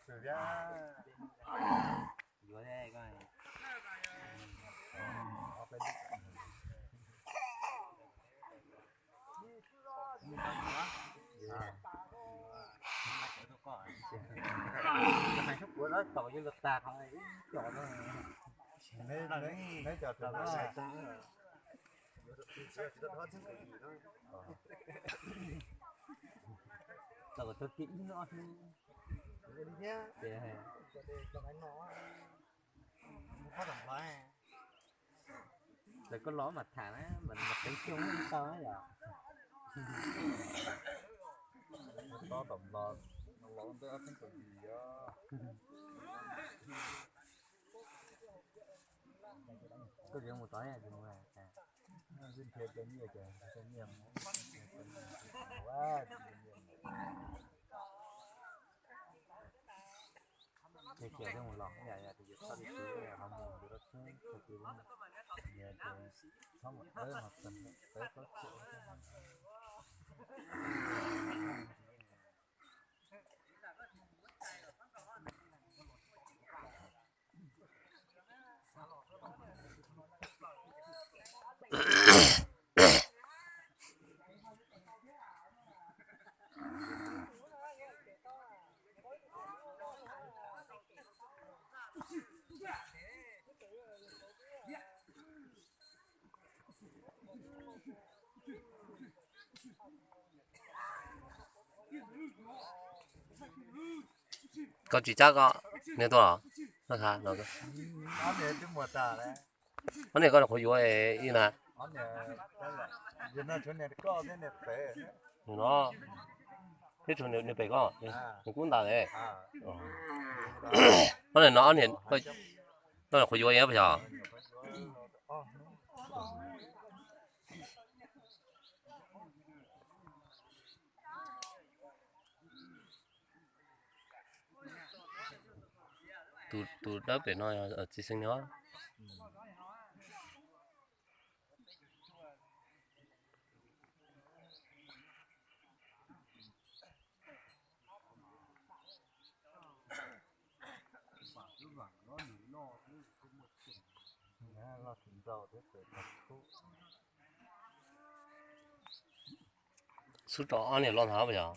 Yuav thiab koj. Hais xyov kuv lawv tau yus lawv tas qhov ib co no. Neb cov tau tag. Tau kom tag kis ib no xwb. Ces lawv koj los mas tham na, mas mas teev xyoo tau na yom. Tob tom los, los ntej ob txhiab kaum yim os. Koj yuav mus tod, yuav mus, nyiaj, nyiaj, ces cia li mus los, yog tias yus txhob li tiv los mus yus rau txheeb tag kis, yog tias txhob mus dawb los txog peb plaub txhiab. Koj tsis cab koj niag tuaj los? Ob niag koj qhuav yuav ib na. No, thiab tshuav niag pem koj, niag kub ntas ne. Ob niag no, ob niag koj qhuav yuav ib puas yog? Tus dawb pem no txiv xeev no. Xub rau ob niag loj nthav puas yog?